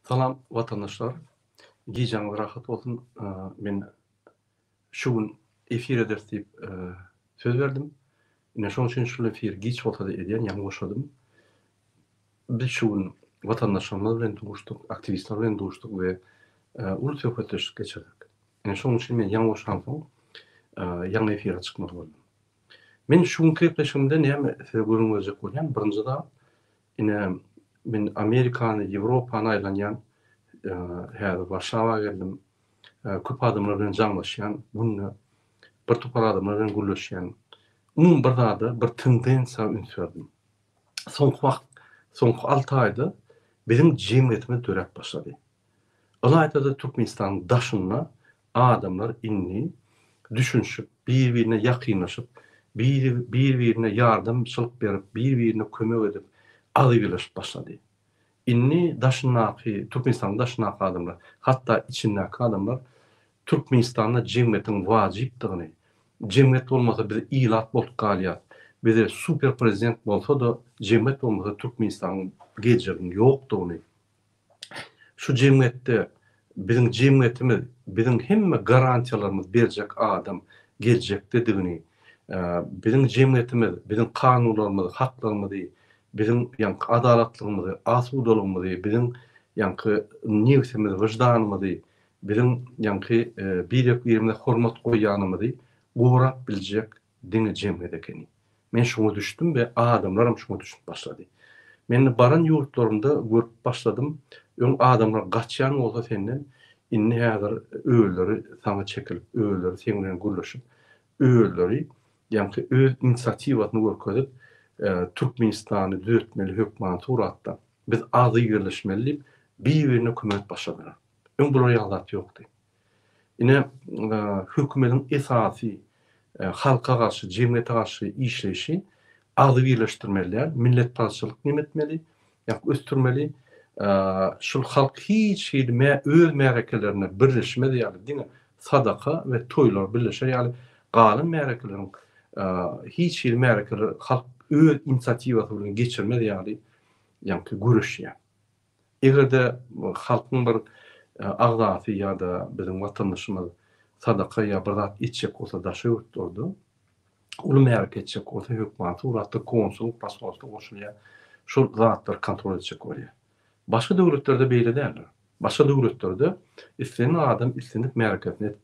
Salam watandaşlar. Gijäňiz rahat bolsun. Men şu gün efir ederis diýip söz berdim. Ine şoň üçin şul efiri giç bolsa-da edýän, ýaňy boşadym. Biz şu gün watandaşlarymyz bilen duşduk, aktiwistler bilen duşduk we uly söhbetdeşlik geçirdik. Ine şoň üçin men ýaňy boşansoň ýaňy efire çykmaly boldum. Men şu günki gepleşigimde näme size gürrüň berjek bolýan, birinji zat, ine men Amerikany, Ýewropany aýlanýan, häzir Warşawa geldim, köp adamlar bilen jaňlaşýan, günde bir topar adamlar bilen gürleşýän. Umumy bir zada, bir tendensiýa üns berdim. Soňky wagt, soňky alty aýda biziň jemgyýetimiz döräp başlady. Ylaýta-da Türkmenistanyň daşynda adamlar indi düşünişip, bir-birine ýakynlaşyp, bir-birine ýardamçylyk berip, bir-birine kömek edip, agzybirleşip başlady. Indi daşyndaky, Türkmenistanyň daşyndaky adamlar, hatda içindäki adamlar Türkmenistanda jemgyýetiň wajypdygyny, jemgyýet bolmasa biz ilat bolup galýas, bize super prezident bolsa-da jemgyýet bolmasa Türkmenistanyň geljeginiň ýokdugyny, Şu jemgyýetde biziň jemgyýetimiz, biziň hemme garantiýalarymyzy berjek adam geljekdedigini, biziň jemgyýetimiz, biziň kanunlarymyzy, haklarymyzy, biziň ýaňky adalatlygymyzy, asudalygymyzy, biziň ýaňky nebsimizi, wyždanymyzy, biziň ýaňky birek-birimize hormat goýýanymyzy gorap biljek diňe jemgyýet ekeni. Men şuňa düşdüm we adamlaram şuňa düşünip başlady. Men baran ýurtlarymda görüp başladym, öň adamlar gaçýan bolsa senden, indi häzir özleri saňa çekilip, özleri seň bilen gürleşip, özleri ýaňky öz inisiatiwasyny görkezip, Türkmenistany düzetmeli hökmany suratda, biz agzybirleşmeli diýip, bir-birine kömek edip başladylar. Öň bular ýaly zat ýokdy. Ine, hökümetiň esasy halka garşy, jemgyýete garşy işleýşi agzybirleşdirmeli däl, milletparazçylyk neme etmeli, ýa ösdürmeli. Şul halk hiç hili öz märekelerinde birleşmez ýaly, diňe sadaka we toýlar birleşer ýaly, galan märekeleriň hiç hili märekeler halk öz inisiatiwasy bilen geçirmez ýaly, ýaňky göreşýär. Eger-de halkyň bir agzasy ýa-da biziň watandaşymyz sadaka ýa bir zat etjek bolsa daşary ýurtlarda, uly märeke etjek bolsa hökmany suratda konsullyk, posolstwo goşulýar, şol zatlary kontrol etjek bolýar. Başga döwletlerde beýle däldir. Başga döwletlerde islendik adam islendik märekesini edip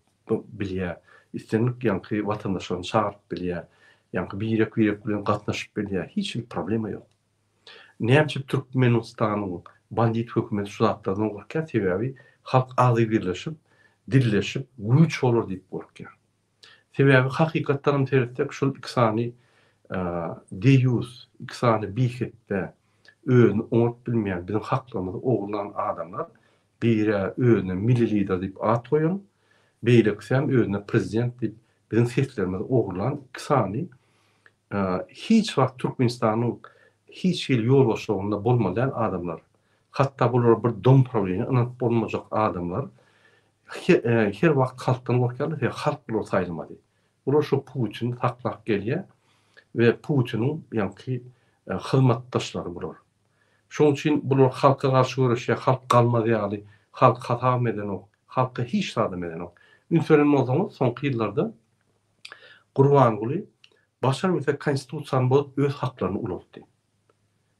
bilýär, islendik ýaňky watandaşlaryny çagyryp bilýär, ýaňky birek-birek bilen gatnaşyp bilýär, hiç hili problema ýok. Näme üçin Türkmenistanyň bandit hökümeti şu zatlardan gorkýar? Sebäbi halk agzybirleşip, dilleşip, güýç bolar diýip gorkýar. Sebäbi hakykatdanam seretsek şol iki sany deýýus, iki sany bihepbe, özüni oňaryp bilmeýän, biziň haklarymyzy ogurlan adamlar biri-ä özüne milli lider diýip at goýan, beýlekisem özüne prezident diýip biziň seslerimizi ogurlan iki sany Hiç wagt Türkmenistanyň hiç hili ýolbaşçylygynda bolmaly däl adamlar. Hatda bulara bir dom prawleniýa ynanyp bolmajak adamlar her wagt halkdan gorkýarlar, sebäbi halk bulary saýlamady. Bular şo Putini saklap gelýär we Putiniň ýaňky hyzmatdaşlary bular. Şoň üçin bular halka garşy göreşýär, halk galmaz ýaly, halk hasabam edenok, halka hiç zadam edenok. Üns beren bolsaňyz soňky ýyllarda Gurbanguly başar bilse konstitusiýany bozup öz haklaryny ulaltdy.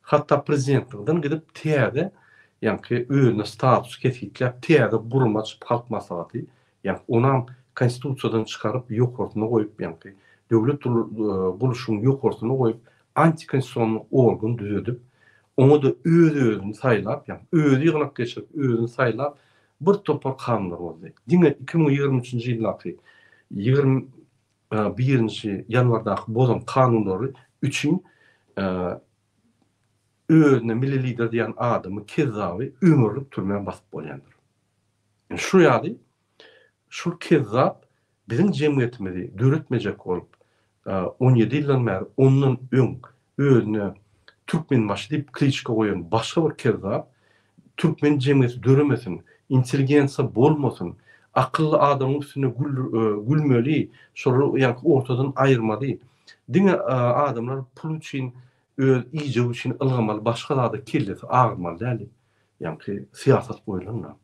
Hatda prezidentlikden gidip täze ýaňky özüne status kesgitläp täze gurama açyp halk maslahaty ýaňky onam konstitusiýadan çykaryp ýokarsyna goýup ýaňky döwlet gurluşygyň ýokarsyna goýup antikonstitusionny organ düzedip oňa-da öz özüni saýlap ýaňky özi ýygnak geçirip özüni saýlap Bir topar kanunlar boldy. Diňe 2023-nji ýyldaky 21-nji ýanwardaky bozan kanunlary üçin özüne milli lider diýen adamy, kezzaby ömürlik türmä basyp bolýandyr. Şu ýaly şul kezzap Biziň jemgyýetimizi döretmejek bolup, 17 ýyldan bäri ondan öň özüne Türkmenbaşy diýip kliçka goýan başga bir kezzap türkmen jemgyýeti döremesin, intelligensiýa bolmasyn, akylly adamyň üstünde gülmeli, şolary ýaňky ortadan aýyrmaly, diňe adamlar pul üçin, öz iýjegi üçin ylgamaly, başga zada kellesi agyrmaly däl diýip. ýaňky syýasat goýlan-da.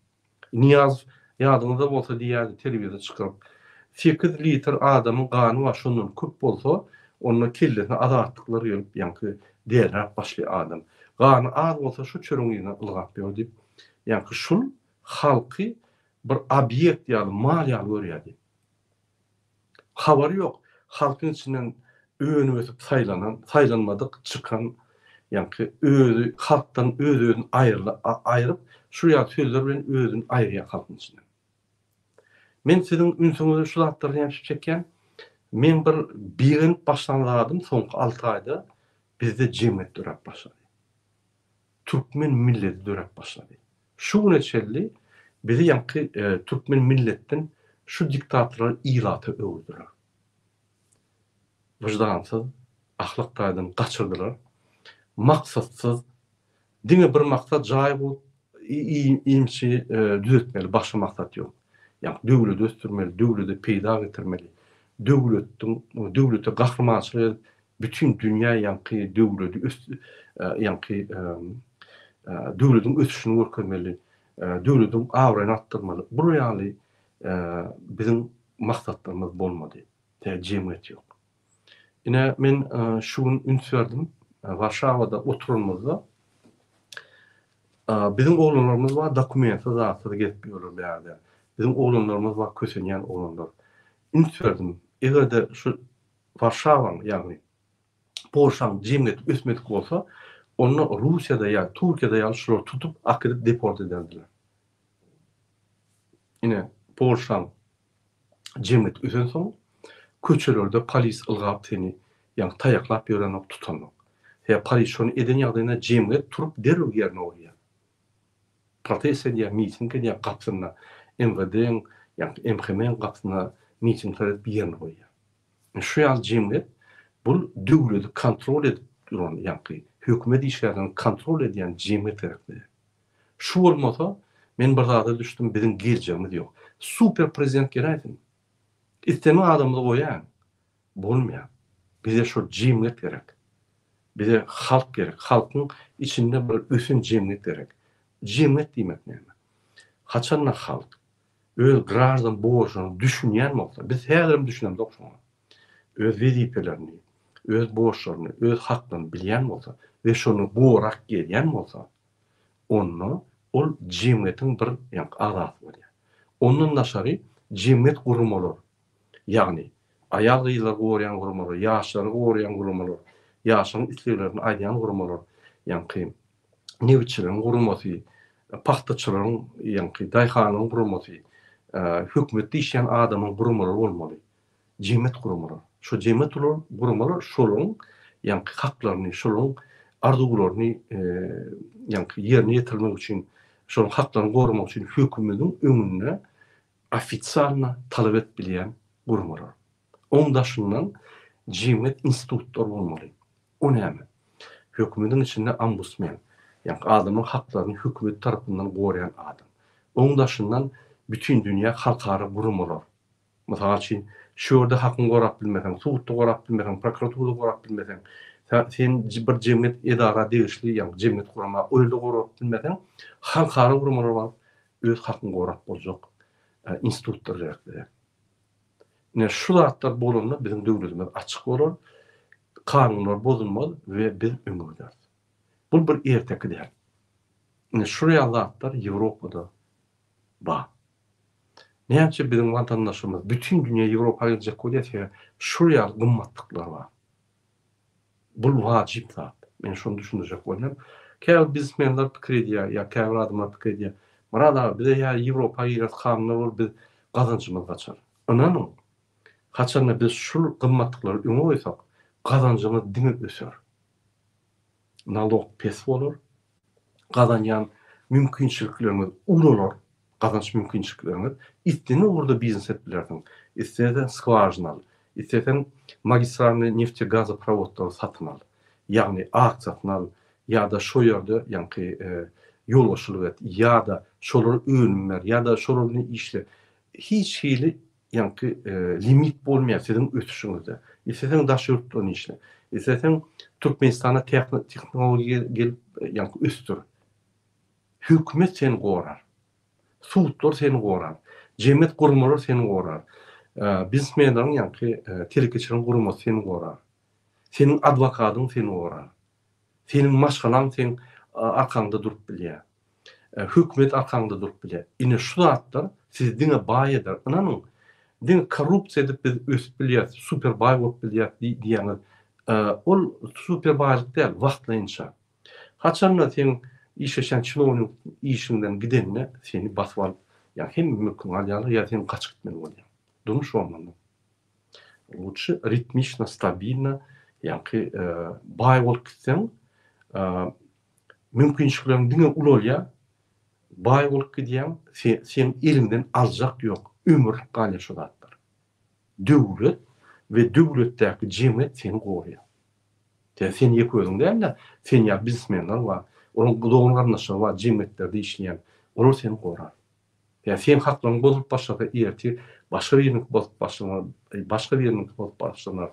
Nyýazow ýadyňyzda bolsa diýýärdi telewizora çykyp, sekiz litr adamyň gany bar şondan köp bolsa onda kellesine azatlyklar gelip ýaňky dälräp başlaýar adam. Gany az bolsa şu çörüň yzyna ylgap ýör diýip ýaňky şul halky bir obýekt ýaly mal ýaly görýärdi. Habary ýok, halkyň içinden önüp-ösüp saýlanan, saýlanmadyk çykan, ýaňky özi halkdan öz-özüni aýryp, şu ýaly sözler bilen özüni aýyrýar halkyň içinden. Men siziň ünsüňizi şu zatlara näme üçin çekýän? Meň bir begenip başlan zadym soňky alty aýda bizde jemgyýet döräp başlady. Türkmen milleti döräp başlady. Şu güne çenli bizi ýaňky türkmen milletden şu diktatorlar ilata öwürdiler. Wyždansyz, ahlak taýdan gaçyrdylar. Maksatsyz, diňe bir maksat jaý gurup iýmçi düzetmeli, başga maksat ýok. Ýaňky döwleti ösdürmeli, döwlete peýda getirmeli, döwletiň döwlete gahrymançylyk edip Bütin dünýä ýaňky döwledi ös ýaňky döwlediň ösüşini görkezmeli, döwlediň abraýyny artdyrmaly. Bular ýaly biziň maksatlarymyz bolmady. Tä jemgyýet ýok. Ine men şu gün üns berdim. Warşawada oturanymyzda biziň oglanlarymyz bar dokumentsiz zatsyz gezip ýörler bärde. Biziň oglanlarymyz bar kösenýän oglanlar. Üns berdim. Eger-de şu Warşawaň, ýagny Polşaň jemgyýeti ösmedik bolsa, onda Russiýada ýa Türkiýede ýaly şulary tutup akidip deport ederdiler. Ine, Polşaň jemgyýeti ösensoň, köçelerde polis ylgap seni, ýagny taýaklap ýörenok, tutanok. Sebäbi polis şony eden ýagdaýynda jemgyýet turup derrew ýerine goýýar. Protest edýär, miting edýär gapysynda, MWD-iň, ýagny MHM-iň gapysynda mitingler edip ýerine goýýar. Şu ýaly jemgyýet bul döwleti kontrol edip duran, ýagny hökümet işgärlerini kontrol edýän jemgyýet gerek bize. Şu bolmasa, men bir zada düşdüm, biziň geljegimiz ýok. Super prezident geläýsin. Islendik adamyzy goýaýyň. Bolmaýar. Bize şol jemgyýet gerek. Bize halk gerek. Halkyň içinde bir ösen jemgyýet gerek. Jemgyýet diýmek näme? Haçanda halk öz graždan borjuna düşünýän bolsa, biz häzirem düşünemzok şoňa. Öz wezipelerini, öz borçlaryny, öz haklaryny bilýän bolsa we şony gorap gelýän bolsa, onda ol jemgyýetiň bir ýaňky agzasy bolýar. Ondan daşary jemgyýet guramalar, ýagny aýal-gyzlary goraýan guramalar, ýaşlary goraýan guramalar, ýaşlaryň isleglerini aýdýan guramalar, ýaňky nebitçileriň guramasy, pagtaçylaryň, ýaňky daýhanlaryň guramasy, hökümetde işleýän adamyň guramalary bolmaly. Jemgyýet guramalar. Şo jemgyýet guramalar şolaryň ýaňky haklaryny, şolaryň arzuwlaryny ýaňky ýerine ýetirmek üçin, şolaryň haklaryny goramak üçin hökümediň öňünde ofitsialno talap edip bilýän guramalar. Oň daşyndan jemgyýet institutlary bolmaly. O näme? Hökümediň içinde ombudsmen, ýagny adamyň haklaryny hökümet tarapyndan goraýan adam. Oň daşyndan bütindünýä halkara guramalar. Mysal üçin, şu ýerde hakyňy gorap bilmeseň, sudda gorap bilmeseň, prokuraturada gorap bilmeseň, sen bir jemgyýet edara degişli, ýagny jemgyýet gurama, o ýerde gorap bilmeseň, halkara guramalara baryp öz hakyňy gorap boljak institutlar gerek bize. Ine şu zatlar bolanda biziň döwletimiz açyk bolar, kanunlar bozulmaz we biz öňe gideris. Bu bir erteki däl. Ine şu ýaly zatlar Ýewropada bar. Näçe biziň watandaşlarymyz bütin dünýä Ýewropa geljek bolýar sebäbi şu ýaly gymmatlyklar bar. Bul wajyp zat. Men şony düşündirjek bolýan. Käbir biznesmenler pikir edýär ýa käbir adamlar pikir edýär. Myrat aga bize ýa Ýewropa giresi kanunlar bolup biz gazanjymyz gaçar. Ynanyň, haçanda biz şul gymmatlyklary öňe goýsak, gazanjymyz diňe öser. Nalog pes bolar, gazanýan mümkinçilikleriňiz ulalar, gazanç mümkinçilikleriňiz, islendik ugurda biznes edip bilersiň. Isleseň skwažina al, isleseň magistralnyý neftegazoprowodlary satyn al, ýagny aksiýasyny al ýa-da şo ýerde ýaňky ýolbaşçylyk et ýa-da şolara önüm ber ýa-da şolar bilen işle. Hiç hili ýaňky limit bolmaýar siziň ösüşiňizde. Isleseň daşary ýurtdan işle. Isleseň Türkmenistana tehnologiýa gelip ýaňky ösdür. Hökümet seni gorar. Sudlar seni gorar. Jemgyýet guramalar seni gorar. Biznesmenleriň ýaňky telekeçileriň guramasy seni gorar. Seniň adwokadyň seni gorar. Seniň maşgalaň seň arkaňda durup bilýär. Hökümet arkaňda durup bilýär. Ine şu zatlar sizi diňe baý eder. Ynanyň, diňe korrupsiýa edip biz ösüp bilýäris, super baý bolup bilýäris diýýäňiz. Ol super baýlyk däl, wagtlaýynça. Haçanda seň işleşýän çinownik işiňden gidende seni basyp alyp, ýa hemme mülküňi alýarlar, ýa sen gaçyp gitmeli bolýaň. Durmuş bolmanda. Lutşy ritmiçno, stabilno, ýaňky baý bolup gitseň, mümkinçilikleriň diňe ulalýar, baý bolup gidýäň, seň eliňden aljak ýok, ömürlik galýar şo zatlar. Döwlet we döwletdäki jemgyýet seni goraýar. Sen sen ýeke özüň däl-de, sen ýaly biznesmenler bar, olaryň dogan-garyndaşlary bar jemgyýetlerde işleýän, olar seni gorar. Ýa seň haklaryň bozulyp başlasa ertir başga biriniňki bozup başlanar, başga biriniňki bozup başlanar.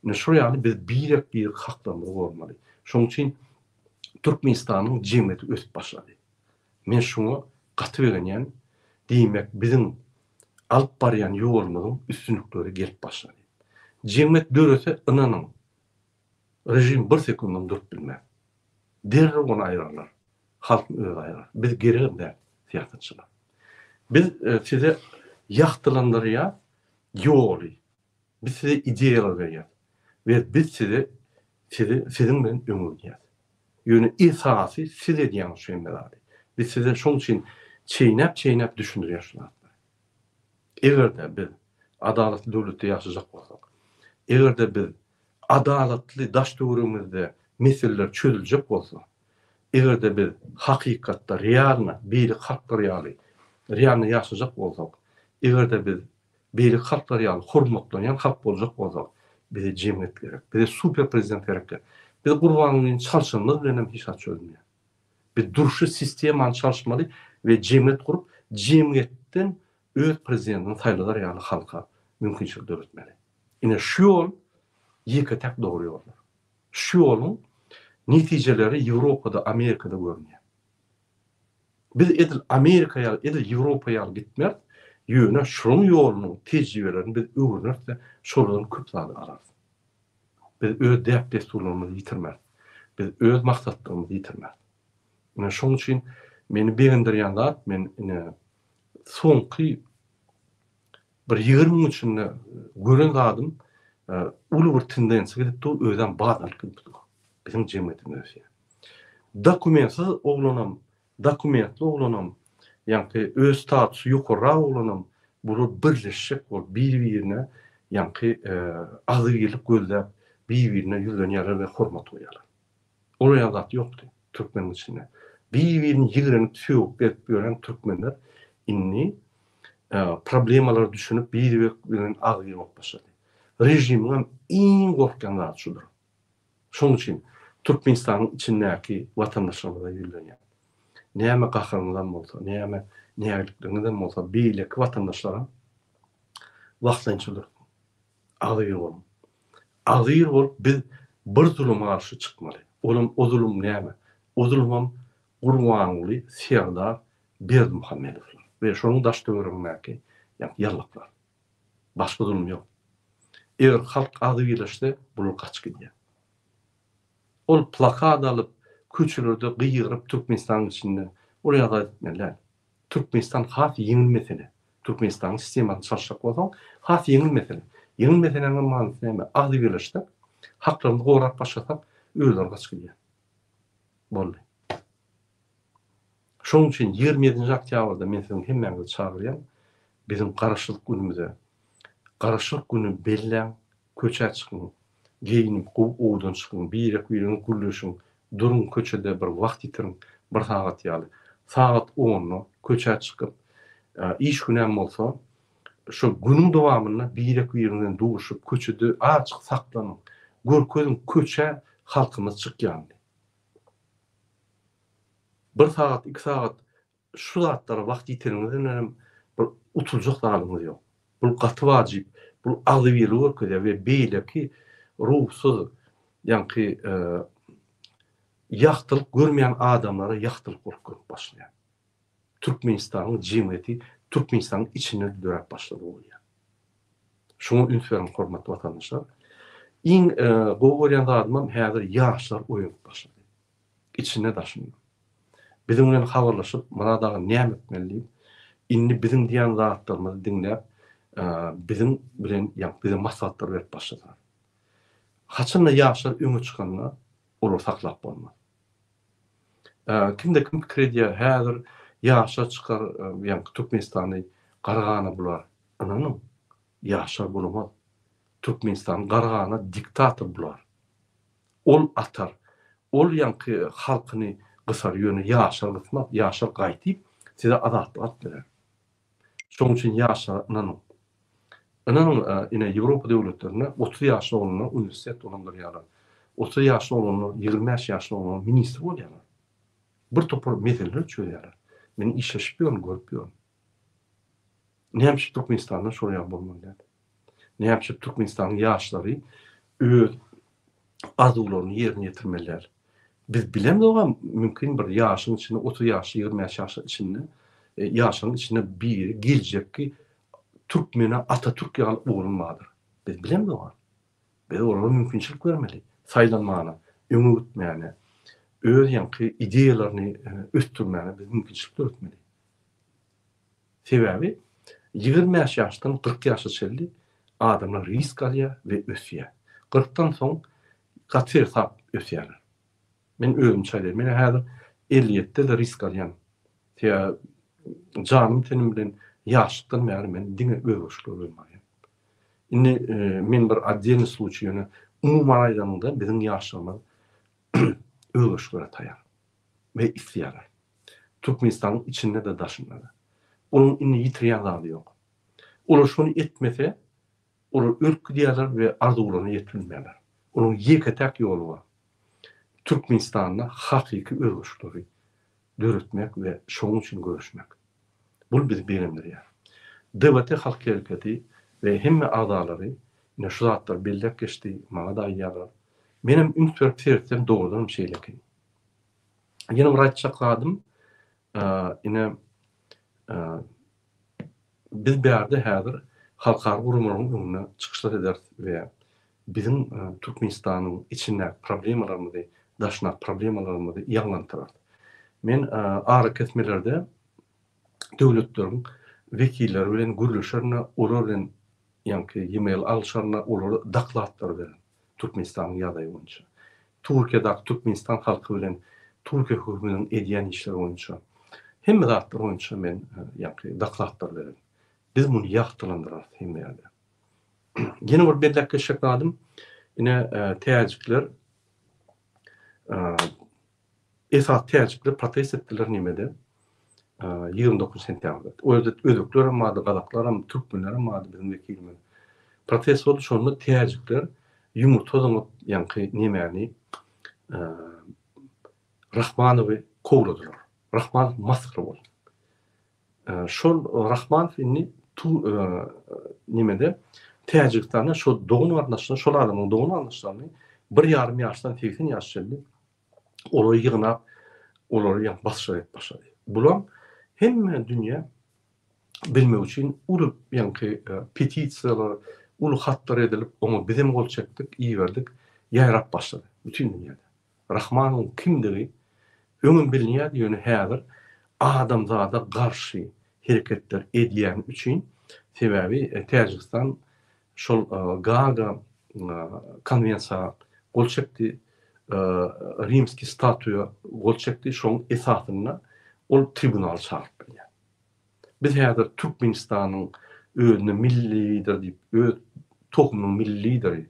Ine şol ýaly biz birek-birek haklarymyzy goramaly. Şonuň üçin Türkmenistanyň jemgyýeti ösüp başlady. Men şuňa gaty begenýän. Diýmek biziň alyp barýan ýolumyzyň üstünlikleri gelip başlady. Jemgyýet dörese ynanyň režim bir sekundam durup bilmez. Derrew ony aýrarlar. Halkyň özi aýrar. Biz geregem däl syýasatçylar. Biz size ýagtylandyrýas ýoly. Biz size ideýalar berýäs. We biz size sizi siziň bilen öňe gidýäs. Ýöne esasy siz edýäňiz şu hemme zady. Biz size şoň üçin çeýnäp-çeýnäp düşündirýäs şu zatlary. Eger-de biz adalatly döwletde ýaşajak bolsak, eger-de biz adalatly daş-töweregimizde meseleler çözüljek bolsa, eger-de biz hakykatda, realno, beýleki halklar ýaly realno ýaşajak bolsak, eger-de biz beýleki halklar ýaly hormatlanýan halk boljak bolsak, bize jemgyýet gerek, bize super prezident gerek däl. Biz Gurbangulyny çalşanymyz bilenem hiç zat çözülmeýär. Biz durşy sistemany çalyşmaly we jemgyýet gurup, jemgyýetden öz prezidentini saýladar ýaly halka mümkinçilik döretmeli. Ine şu ýol ýeke-täk dogry ýoldur. Şu ýoluň netijeleri Ýewropada, Amerikada görünýär. Biz edil Amerika ýaly, edil Ýewropa ýaly gitmeris, ýöne şonuň ýolunyň tejribelerini biz öwreneris-de, şolardan köp zady alarys. Biz öz däp-dessurlarymyzy ýitirmeris. Biz öz maksatlarymyzy ýitirmeris. Ine şonuň üçin meni begendirýän zat, men ine soňky bir 20 gün içinde gören zadym uly bir tendensiýa gidip dur, özem badalga gidip dur. Biziň jemgyýetimiz ösýär. Dokumentsiz oglanam, dokumentli oglanam, ýaňky öz statusy ýokarrak oglanam bular birleşjek bolup bir-birine ýaňky agzybirlik gözläp bir-birine ýüzlenýärler we hormat goýýarlar. Olar ýaly zat ýokdy türkmeniň içinde. Bir-birini ýigrenip sögüp gezip ýören türkmenler indi problemalara düşünip bir-biri bilen agzybir bolup başlady. Režimiňem iň gorkýan zady şudur. Şonuň üçin Türkmenistanyň içindäki watandaşlarymyza ýüzlenýän. Näme gaharyňyzam bolsa, näme nägilikleriňizem bolsa beýleki watandaşlara wagtlaýynça dursun. Agzybir boluň. Agzybir bolup biz bir zuluma garşy çykmaly. Olam o zulum näme? O zulumam Gurbanguly Serdar Berdimuhamedowlar we şonuň daş-töweregindäki ýallaklar. Başga zulum ýok. Eger halk agzybirleşse, bular gaçyp gidýär. Ol plakat alyp, köçelerde gygyryp Türkmenistanyň içinde ol ýa zat etmeli däl. Türkmenistan has ýeňil mesele. Türkmenistanyň sistemasyny çalyşjak bolsaň, has ýeňil mesele. Ýeňil meseläniň manysy näme? Agzybirleşsek, haklarymyzy gorap başlasak, özleri gaçyp gidýär. Boldy. Şonuň üçin 27-nji oktýabrda men siziň hemmäňizi çagyrýan, biziň Garaşsyzlyk günümize. Garaşsyzlyk gününi belläň, köçä çykyň, geýnip gowy owadan çykyň, birek-biriňiz gürleşiň, duruň köçede bir wagt ýitiriň, bir sagat ýaly. Sagat onda köçä çykyp, iş günem bolsa, şo günüň dowamynda birek-biriňiz bilen duşup, köçede azajyk saklanyň, görkeziň köçä halkymyz çykýanyny. Bir sagat, iki sagat şu zatlara wagt ýitireniňiz bilenem bir utuljak zadyňyz ýok. Bul gaty wajyp. Bul agzybirligi görkezýär we beýleki ruhsuz, ýaňky. Ýagtylyk görmeýän adamlara ýagtylyk bolup görnüp başlaýar. Türkmenistanyň jemgyýeti Türkmenistanyň içinde döräp başlady bolýar. Şuňa üns beriň hormatly watandaşlar. Iň gowy görýän zadymam häzir ýaşlar oýanyp başlady. Içinde daşynda. Biziň bilen habarlaşyp Myrat aga näme etmeli diýip, indi biziň diýen zatlarymyzy diňläp, biziň bilen ýa bize maslahatlar berip başladylar. Haçanda ýaşlar öňe çykanda olary saklap bolmaz. Kimde kim pikir edýär häzir ýaşlar çykar ýaňky Türkmenistany gara gana bular. Ynanyň ýaşlar bulamaz. Türkmenistany gara gana diktator bular. Ol atar. Ol ýaňky halkyny gysar ýöne ýaşlar gysmaz. Ýaşlar gaýtyp size azatlyk alyp berer. Şonuň üçin ýaşlara ynanyň. Ynanyň, ine, Ýewropa döwletlerinde 30 ýaşly oglanlar uniwersitet dolandyrýarlar. 30 ýaşly oglanlar, 25 ýaşly oglanlar ministr bolýarlar. Bir topar meseleleri çözýärler. Men işleşip ýörün, görüp ýörün. Näme üçin Türkmenistanda şol ýaly bolmaly däl? Näme üçin Türkmenistanyň ýaşlary öz arzuwlaryny ýerine ýetirmeli däl? Biz bilemzogam, mümkin bir ýaşyň içinde, 30 ýaşly, 25 ýaşly içinde, e, ýaşlaryň içinde biri geljekki türkmene Atatürk ýaly oglan bardyr. Biz bilemzogam. Biz olara mümkinçilik bermeli. Saýlanmana, öňe gitmäne, öz ýaňky ideýalaryny e, ösdürmäne biz mümkinçilik döretmeli. Sebäbi 25 ýaşdan 40 ýaşa çenli adamlar risk alýar we ösýär. Kyrkdan soň gaty seresap ösýärler. Men özümçe aýdaýyn. Men häzir 57-de-de risk alýan. Sebäbi janym tenim bilen ýaşlykdan bäri men diňe özgerişlikler bilen barýan. Indi men bir otdelnyý sluçiý ýöne umuman aýdanyňda biziň ýaşlarymyz özgerişliklere taýýar we isleýärler. Türkmenistanyň içinde-de daşynda-da. Olaryň indi ýitirýän zady ýok. Olar şony etmese, olar ölüp gidýärler we arzuwlaryna ýetip bilmeýärler. Olaryň ýeke-täk ýoly bar. Türkmenistanda hakyky özgerişlikleri döretmek we şonuň üçin göreşmek. Bul bizi begendirýär. DWT Halk Hereketi we hemme agzalary ine şu zatlary belläp geçdi, maňa-da aýdýarlar. Menem üns berip seretsem dogrudanam şeýle eken. Ýene bir aýtjak zadym, ine biz bärde häzir halkara guramalaryň öňünde çykyşlar ederis we biziň Türkmenistanyň içindäki problemalarymyzy, daşyndaky problemalarymyzy ýaňlantyrarys. Men arakesmelerde döwletleriň wekilleri bilen gürleşerin, olar bilen ýaňky e-mail alyşaryn, olara dokladlar bererin Türkmenistanyň ýagdaýy boýunça. Türkiýedäki Türkmenistan halky bilen Türkiýe hökümetiniň edýän işleri boýunça, hemme zatlar boýunça men ýaňky dokladlar bererin. Biz muny ýagtylandyrarys hemme ýerde. Ýene bir belläp geçjek zadym, ine täjikler esasy täjikler protest etdiler nemede 29 sentýabrda. O ýerde özbekler hem bardy, gazaklar hem, türkmenler hem bardy biziň wekilimiz. Protest boldy, şonda täjikler ýumurtga zyňyp, ýaňky nemäni Rahmanowy kowladylar. Rahmanow masgara boldy. Şol Rahmanow indi tu nemede Täjigistanda şo dogan garyndaşlary, şol adamyň dogan garyndaşlaryny bir ýarym ýaşdan 80 ýaş çenli olary ýygnap, olary ýa basyşlar edip başlady. Bulam hemme dünýä bilmek üçin uly ýaňky petisiýalar, uly hatlar edilip, oňa bizem gol çekdik, iberdik, ýaýrap başlady bütin dünýäde. Rahmanowyň kimdigi öňem bilinýärdi, ýöne häzir adamzada garşy hereketler edýäni üçin, sebäbi Täjigistan şol Gaaga konwensiýa gol çekdi, Rimskiý statuýa gol çekdi, şoň esasynda ol tribunala çagyryp bilýär. Biz häzir Türkmenistanyň özüne milli lider diýip, öz tohumynyň milli lideri,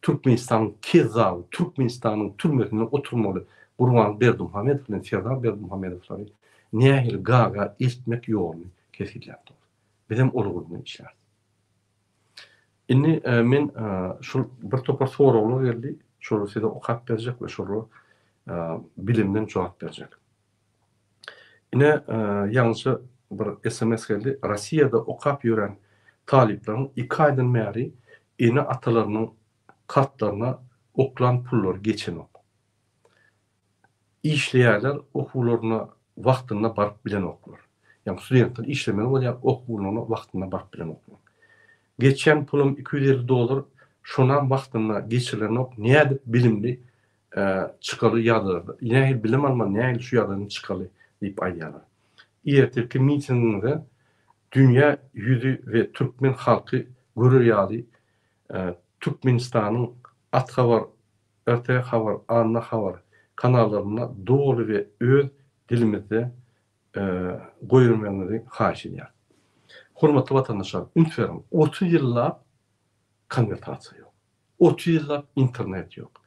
Türkmenistanyň kezzaby, Türkmenistanyň türmesinde oturmaly Gurbanguly Berdimuhamedow bilen Serdar Berdimuhamedowlary nähili Gaaga eltmek ýoluny kesgitläp durus. Bizem ol ugurdan işläris. Indi men şul bir topar soraglar geldi, şolary size okap berjek we şolara bilimden jogap berjek. Ine, ýalňyşa bir sms geldi. Rossiýada okap ýören talyplaryň iki aýdan bäri ene-atalarynyň kartlaryna oklan pullary geçenok. Işleýärler, okuwlaryna wagtynda baryp bilenoklar. Ýagny studentler işlemeli bolýar, okuwlaryna wagtynda baryp bilenoklar. Geçýän pulum 250 dollar, şonam wagtynda geçirilenok, nädip bilimli çykaly ýa-da nähili bilim almaly, nähili şu ýagdaýdan çykaly diýip aýdýarlar. Ertirki mitingiňize dünýä ýüzi we türkmen halky görer ýaly Türkmenistanyň At habar, RT habar, Anna habar kanallarynda doly we öz dilimizde goýbermegiňizi haýyş edýäris. Hormatly watandaşlar, üns beriň, 30 ýyllap konwertasiýa ýok. 30 ýyllap internet ýok.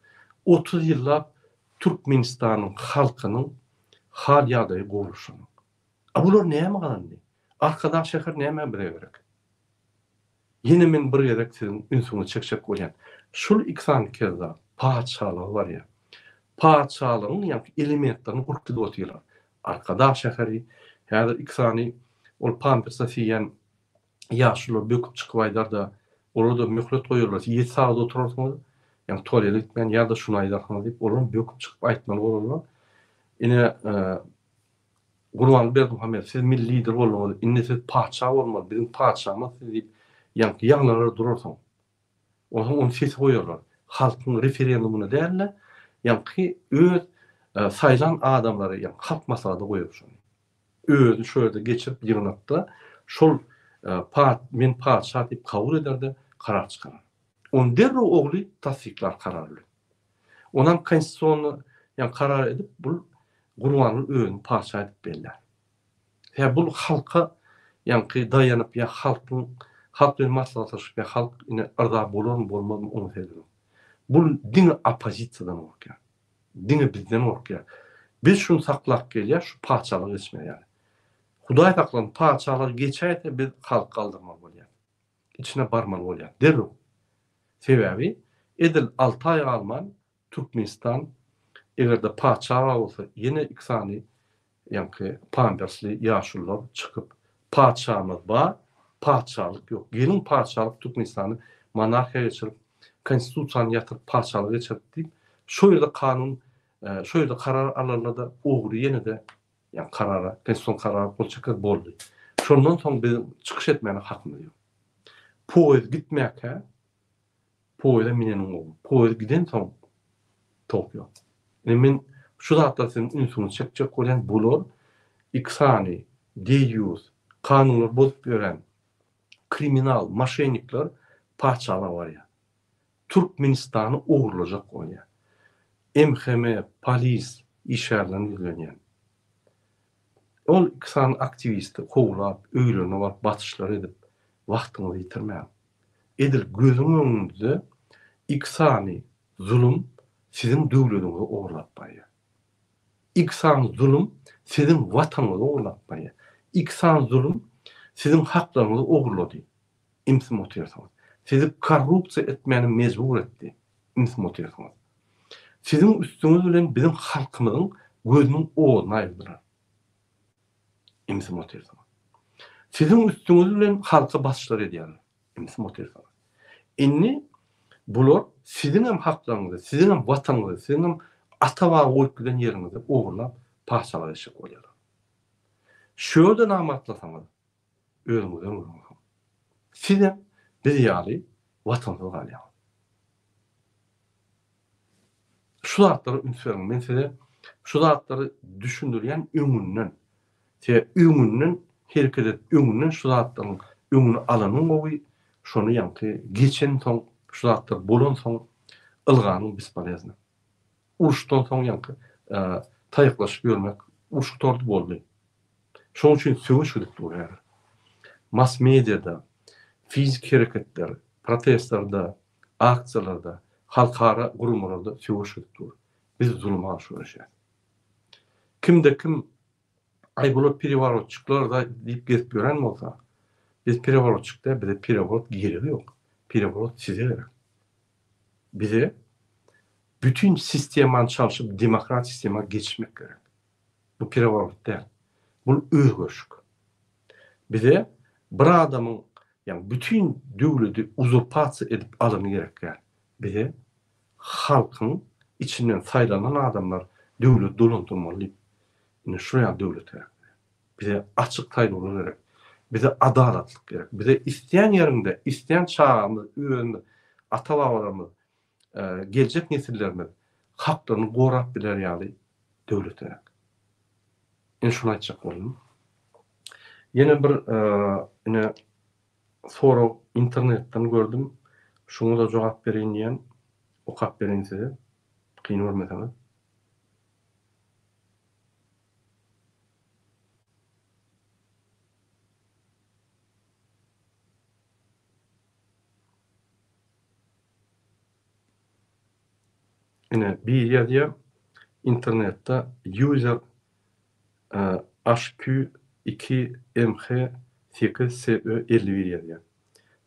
30 ýyllap Türkmenistanyň halkynyň hal-ýagdaýy gowulaşanok. A bular näme gazandy? Arkadag şäheri nämä bize gerek? Ýene men bir gezek siziň ünsüňizi çekjek bolýan. Şul iki sany kezzap patyşalyga barýar. Patyşalygyň ýaňky elementlerini gurup gidip otyrlar. Arkadag şäheri, häzir iki sany ol pamperse siýýän ýaşulular böküp çykyp aýdar-da, olara-da möhlet goýarlar, siz ýedi sagat oturarsyňyz, ýagny tualete gitmän ýa-da şuny aýdarsyňyz diýip, olaram böküp çykyp aýtmaly bolarlar. Ine, Gurbanguly Berdimuhamedow, siz milli lider bolduňyz, indi siz patyşa bolmaly, biziň patyşamyz siz diýip, ýaňky ýaňlanar durarsyň. Onsoň ony sesi goýarlar. Halkyň referendumyna däl-de, ýaňky öz saýlan adamlary, ýagny halk maslahata goýar şony. Özi şo ýerde geçirip ýygnakda şol pat men patyşa diýip kabul eder-de karar çykarar. Ony derrew ogly tassyklar karar bilen. Onam konstitusiýony ýagny karar edip bul Gurbanguly özüni patyşa edip bellär. Hä bul halka ýaňky daýanyp ýa halkyň halk bilen maslahatlaşyp ýa halk ine yrza bolarmy bolmazmy oňa seredemok. Bul diňe oppozisiýadan gorkýar. Diňe bizden gorkýar. Biz şuny saklap gelýäs şu patyşalyga geçmez ýaly. Hudaý saklasyn patyşalyga geçäýse biz halk galdyrmaly bolýas. Içine barmaly bolýas derrew. Sebäbi edil alty aý galman Türkmenistan eger-de patyşa bar bolsa ýene iki sany ýaňky pampersli ýaşulular çykyp patyşamyz bar patyşalyk ýok geliň patyşalyk Türkmenistany monarhiýa geçirip konstitusiýany ýatyryp patyşalyga geçirip diýip şo ýerde kanun şo ýerde karar alarlar-da ogry ýene-de ýaňky karara konstitusion karara gol çeker boldy. Şondan soň biziň çykyş etmäne hakymyz ýok. Poýez gitmäkä Poýeza mineniň gowy. Poýez gidensoň tok ýok. Indi men şu zatlara siziň ünsüňizi çekjek bolýan, bular iki sany deýýus, kanunlary bozup ýören kriminal, moşennikler patyşalyga barýar. Türkmenistany ogurlajak bolýar. MHM, polis işgärlerine ýüzlenýän. Ol iki sany aktiwisti kowlap, öýlerine baryp basyşlar edip, wagtyňyzy ýitirmäň. Edil gözüň öňüňizde iki sany zulum siziň döwlediňizi ogurlap barýar. Iki sany zulum siziň watanyňyzy ogurlap barýar. Iki sany zulum siziň haklaryňyzy ogurlady. Ümsüm otyrsyňyz. Sizi korrupsiýa etmäne mejbur etdi. Ümsüm otyrsyňyz. Siziň üstüňiz bilen biziň halkymyzyň gözüniň oduny aýyrdylar. Ümsüm otyrsyňyz. Siziň üstüňiz bilen halka basyşlar edýärler. Ümsüm otyrsyňyz. Indi bular siziňem haklaryňyzy, siziňem watanyňyzy, siziňem ata-baba goýup giden ýeriňizi ogurlap patyşalyga geçjek bolýarlar. Şu ýerde namartlasaňyz, özüňizden görüň. Sizem biz ýaly watansyz galýaňyz. Şu zatlara üns beriň. Men size şu zatlary düşündirýän öňünden. Sebäbi öňünden hereket edip, öňünden şu zatlaryň öňüni alanyň gowy, şony ýaňky geçensoň, şu zatlar bolansoň ylganyň bespolezno. Uruşdan soň ýaňky taýaklaşyp ýörmek, uruş gutardy boldy. Şonuň üçin söweş gidip dur häzir. Mass mediada, fiziki hereketler, protestlerde, aksiýalarda, halkara guramalarda söweş gidip dur. Biz zuluma garşy göreşýäris. Kimde kim aý bular pereworotçyklar-da diýip gezip ýören bolsa, biz pereworotçyk däl, bize pereworot geregi ýok. Pereworot size gerek. Bize bütin sistemany çalşyp demokratik sistema geçmek gerek. Bu pereworot däl. Bul özgerişik. Bize bir adamyň ýagny bütin döwledi uzurpasiýa edip alany gerek däl. Bize halkyň içinden saýlanan adamlar Döwlet dolandyrmaly diýip. Ine şular ýaly döwlet gerek bize. Bize açyk saýlawlar gerek. Bize adalatlyk gerek. Bize isleýän ýeriňde, isleýän çagamyz, özümiz, ata-babalarymyz, geljek nesillerimiz haklaryny gorap biler ýaly döwlet gerek. Ine şuny aýtjak boldum. Ýene bir ine sorag internetden gördüm. Şuňa-da jogap bereýin diýen. Okap bereýin size. Kyn görmeseňiz. Ine biri ýazýar internetde user HQ iki MH sekiz SÖ 51 ýazýar.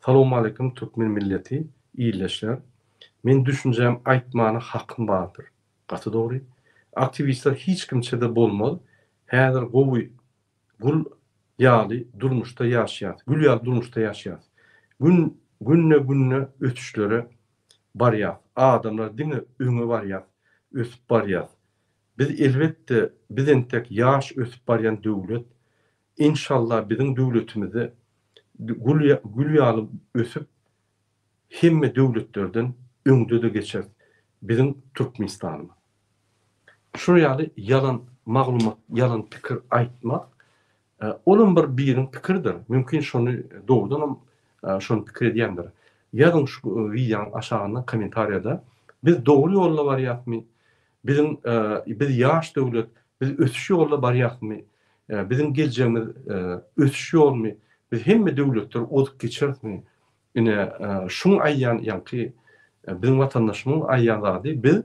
Salowmaleýkim türkmen milleti ildeşler. Men düşünjäm aýtmana hakym bardyr. Gaty dogry. Aktiwistler hiç kimçede bolmaz. Häzir gowy gul ýaly durmuşda ýaşaýas. Gül ýaly durmuşda ýaşaýas. Gün günde günde ösüşlere barýas. Adamlar diňe öňe barýas, ösüp barýas. Biz elbetde biz entek ýaş ösüp barýan döwlet. Inşallah biziň döwletimizde gül gül ýaly ösüp hemme döwletlerden öňde-de geçeris. Biziň Türkmenistanymyz. Şular ýaly ýalan maglumat, ýalan pikir aýtmak, olam bir biriň pikiridir. Mümkin şony dogrudanam şony pikir edýändir. Ýazyň şu wideonyň aşagynda kommentariýada biz dogry ýolda barýasmy? Biziň biz ýaş döwlet, biz ösüş ýolda barýasmy? Biziň geljegimiz ösüş ýolmy? Biz hemme döwletleri ozup geçerismi? Ine şuň aýdýan ýaňky biziň watandaşymyň aýdýan zady biz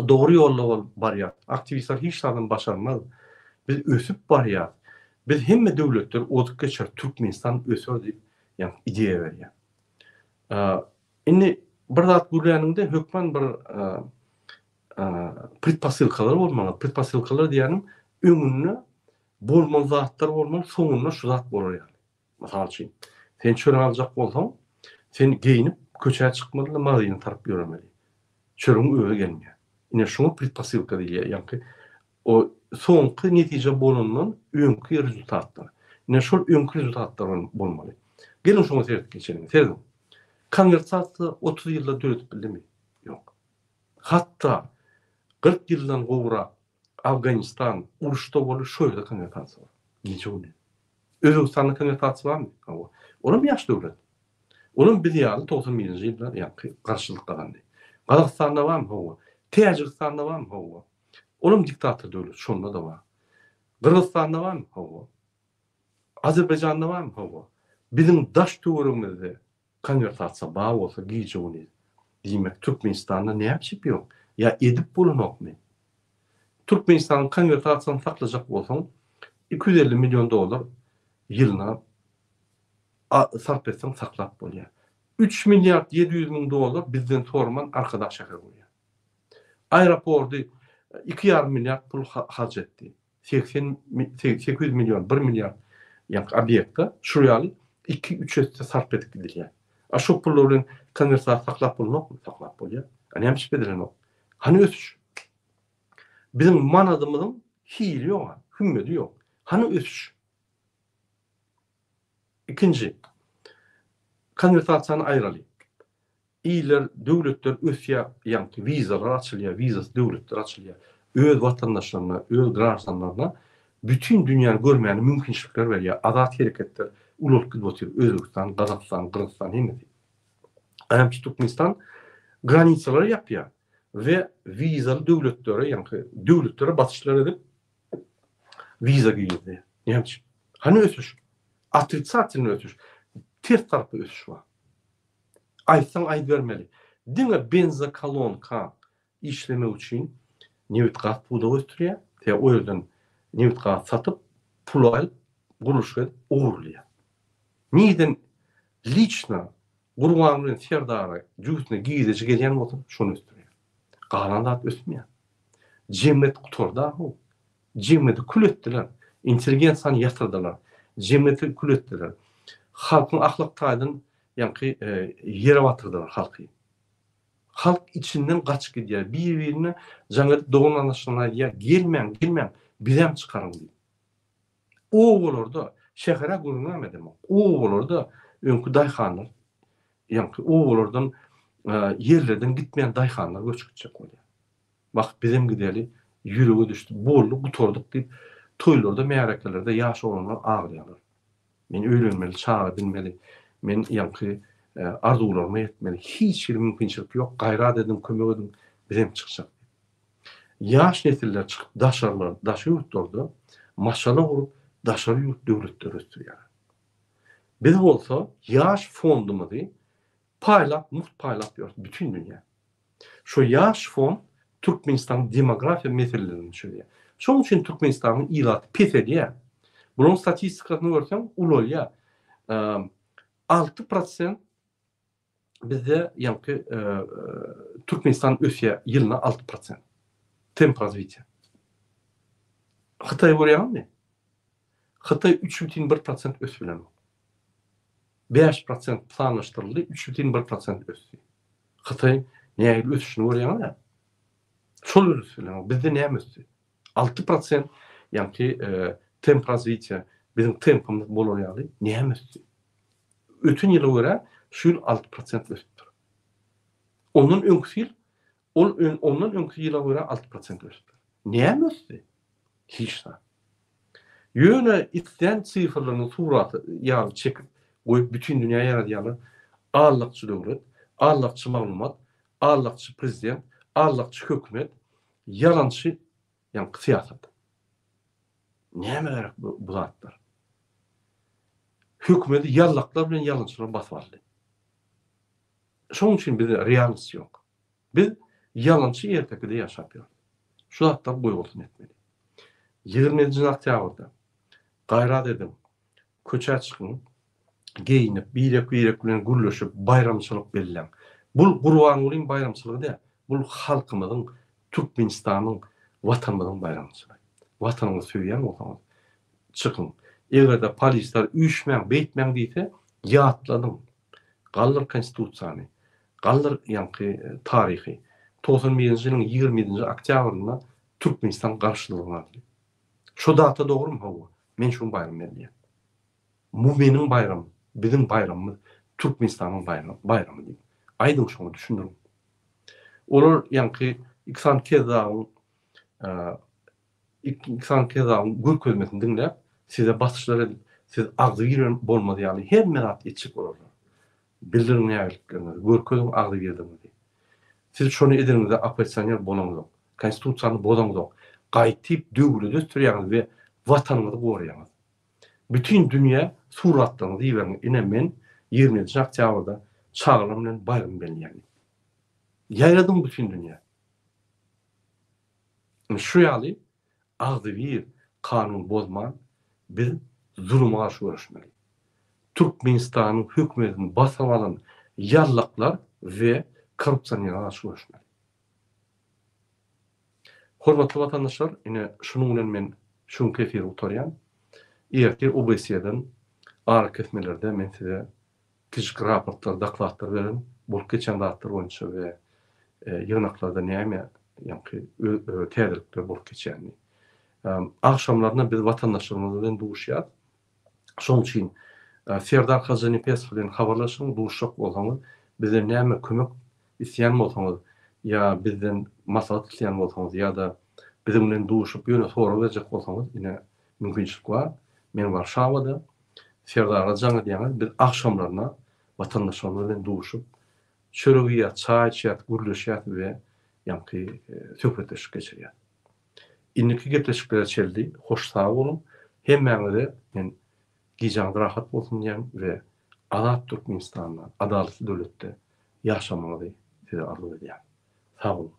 dogry ýolda bolup barýas. Aktiwistler hiç zadam başarmaz. Biz ösüp barýas. Biz hemme döwletleri ozup geçeris. Türkmenistan öser diýip ýaňky ideýa berýär. Indi bir zat gürläniňde hökman bir predposylkalar bolmaly. Predposylkalar diýýänim öňünde bolmaly zatlar bolmaly, soňunda şu zat bolar ýaly. Mysal üçin, sen çörek aljak bolsaň, sen geýnip köçä çykmaly-da, magazyna tarap ýöremeli. Çöregiň özi gelmeýär. Ine şuňa predposylka diýilýär, ýaňky o soňky netije bolandan öňki rezultatlar. Ine şol öňki rezultatlar bolmaly. Geliň şoňa seredip geçeliň. Serediň. Konwersasiýa 30 ýylda döredip bildimi? Ýok. Hatda 40 ýyldan gowrak Afganistan uruşda boldy, şo ýerde konwertasiýa bar. Gije-gündiz. Özbegistanda konwertasiýa barmy? Hawa. Olam ýaş döwlet. Olam biz ýaly 91-nji ýylda ýaňky garaşsyzlyk gazandy. Gazagystanda barmy? Hawa. Täjigistanda barmy? Hawa. Olam diktator döwlet, şonda-da bar. Gyrgyzystanda barmy? Hawa. Azerbaýjanda barmy? Hawa. Biziň daş-töweregimizde Konwertasiýa bar bolsa gije-gündiz. Diýmek Türkmenistanda näme çip ýok? Ýa edip bolanokmy? Türkmenistanyň konwertasiýasyny saklajak bolsaň 250 million dollar ýylyna sarp etseň saklap bolýar. 3 milliard 700 müň dollar bizden soraman Arkadag şäheri gurýar. Aeropordy 2,5 milliard pul harç etdi. 80 800 million, 1 milliard ýa obýektde şu ýaly 2-3 esse sarp edip gidilýär. A şu pullar bilen konwersasiýa saklap bolmakmy? Saklap bolýar. A näme üçin edilenok? Hany ösüş? Biziň manadymyzyň hili ýok, hümmedi ýok. Hany ösüş? Ikinji, konwersasiýany aýraly. Iller, döwletler ösýär, ýaňky wizalar açylýar, wizasyz döwletler açylýar. Öz watandaşlaryna, öz graždanlaryna bütin dünýäni görmäne mümkinçilikler berýär. Azat hereketler ulalyp gidip otyr. Özbegistan, Gazagystan, Gyrgyzystan hemmesi. Näme üçin Türkmenistan granisalary ýapýar we wizaly döwletlere, ýaňky döwletlere basyşlar edip wiza girizdi. Näme üçin? Hany ösüş? Otritsatelnyý ösüş. Ters tarapa ösüş bar. Aýtsaň aýdybermeli. Diňe benzokolonka işlemek üçin nebit-gaz pudagy ösdürýär. Sebäbi o ýerden nebit-gaz satyp, pul alyp, gurluşyk edip ogurlaýar. Nireden liçno Gurban bilen Serdara jübüsine girdeji gelýän bolsa, şony ösdürýär. Galan zat ösmeýär. Jemgyýet gutardy-a-how. Jemgyýeti kül etdiler. Intelligensiýany ýatyrdylar. Jemgyýeti kül etdiler. Halkyň ahlak taýdan ýaňky ýere batyrdylar halky. Halk içinden gaçyp gidýär. Bir-birine jaň edip dogan-garyndaşlaryna aýdýar, gelmäň, gelmäň, bizem çykaryň diýip. Obalarda, şähere gürrüňem edemok. Obalarda öňki daýhanlar, ýaňky obalardan, ýerlerden gitmeýän daýhanlar göçüp gitjek bolýar. Wah, bizem gideli, ýürege düşdi, boldy, gutardyk diýip, toýlarda, märekelerde ýaş oglanlar aglaýarlar. Men öýlenmeli, çaga edinmeli, men ýaňky arzuwlaryma ýetmeli, hiç hili mümkinçilik ýok, gaýrat ediň, kömek ediň, bizem çykjak diýip. Ýaş nesiller çykyp daşarlar, daşary ýurtlarda maşgala gurup, daşary ýurt döwletleri ösdürýärler. Biz bolsa ýaş fondumyzy paýlap, mugt paýlap ýörüs bütin dünýä. Şo ýaş fond Türkmenistanyň demografiýa meselelerini çözýär. Şonuň üçin Türkmenistanyň ilaty peselýär. Bularyň statistikasyny görseň ulalýar. 6 prosent bizde ýaňky Türkmenistan ösýär ýylyna 6 prosent. Temp razwitiýa. Hytaý görýäňizmi? Hytaý 3,1 prosent ösüp bilenok. 5 prosent planlaşdyryldy, 3,1 prosent ösdi. Hytaý nähili ösüşini görýäňiz-ä? Şol ösüp bilenok. Bizde näme ösdi? 6 prosent ýaňky temp razwitiýa biziň tempimiz bolar ýaly näme ösdi? Öten ýyla görä şu ýyl 6 prosent ösüpdir. Ondan öňküsi ýyl ol ondan öňki ýyla görä 6 prosent ösüpdir. Näme ösdi? Hiç zat. Ýöne islän sifrlerini suraty ýaly çekip goýup bütin dünýä ýaradýarlar. Allakçy döwlet, allakçy maglumat, allakçy prezident, allakçy hökümet, ýalançy ýaňky syýasat. Nämä gerek bu, bu zatlar? Hökümeti ýallaklar bilen ýalançylar basyp aldy. Şonuň üçin bizde realnost ýok. Biz ýalançy ertekide ýaşap ýörüs. Şu zatlary goýbolsun etmeli. 27-nji oktýabrda gaýrat ediň, köçä çykyň, geýinip, birek-birek bilen gürleşip, baýramçylyk belläň. Bul Gurbangulyň baýramçylygy däl, bul halkymyzyň, Türkmenistanyň, Watanymyzyň baýramçylygy. Watanyňyzy söýýän bolsaňyz, çykyň. Eger-de polisler üýşmäň, beýtmäň diýse, ýatladyň. Galdyr Konstitusiýany, galdyr ýaňky taryhy. 91-nji ýylyň 27-nji oktýabrynda Türkmenistan Garaşsyzlygyny aldy. Şo data dogrumy? Hawa. Men şu gün baýram belleýän. Bu meniň baýramym, biziň baýramymyz, Türkmenistanyň baýramy diýip. Aýdyň şoňa düşündiriň. Olar ýaňky iki sany kezzabyň iki sany kezzabyň görkezmesini diňläp, size basyşlar edip, siz agzybir bolmaz ýaly hemme zat etjek bolarlar. Bildiriň nägillikleriňizi, görkeziň agzybirligiňizi. Siz şony edeniňizde oppozisioner bolaňyzok, konstitusiýany bozaňyzok, gaýtyp döwleti ösdürýäňiz we watanyňyzy goraýaňyz. Bütin dünýä suratlaryňyzy iberiň, ine men 27-nji oktýabrda çagalarym bilen baýram belleýän diýip. Ýaýradyň bütin dünýä. Ine şu ýaly agzybir kanun bozman biz zuluma garşy göreşmeli. Türkmenistanyň hökümetini basyp alan ýallaklar we korrupsionerlere garşy göreşmeli. Hormatly watandaşlar, ine şunuň bilen men şu günki efiri gutarýan. Ertir OBSE-den arakesmelerde men size kiçijik raportlar, dokladlar bererin, bolup geçen zatlar boýunça we ýygnaklarda näme ýaňky täzelikler bolup geçýänini. Agşamlaryna biz watandaşlarymyz bilen duşýarys. Şonuň üçin Serdar Hajynepesow bilen habarlaşyň, duşjak bolsaňyz, bizden näme kömek isleýän bolsaňyz ýa bizden maslahat isleýän bolsaňyz ýa-da biziň bilen duşup ýöne sorag berjek bolsaňyz, ine mümkinçilik bar. Men Warşawada, Serdara jaň edýäňiz, biz agşamlaryna watandaşlarymyz bilen duşup, çörek iýýäs, çaý içýäs, gürleşýäs we ýaňky söhbetdeşlik geçirýäs. Indiki gepleşiklere çenli hoş sag boluň. Hemmäňize men gijäňiz rahat bolsun diýýän we azat Türkmenistanda, adalatly döwletde ýaşamagyňyzy size arzuw edýän. Sag boluň.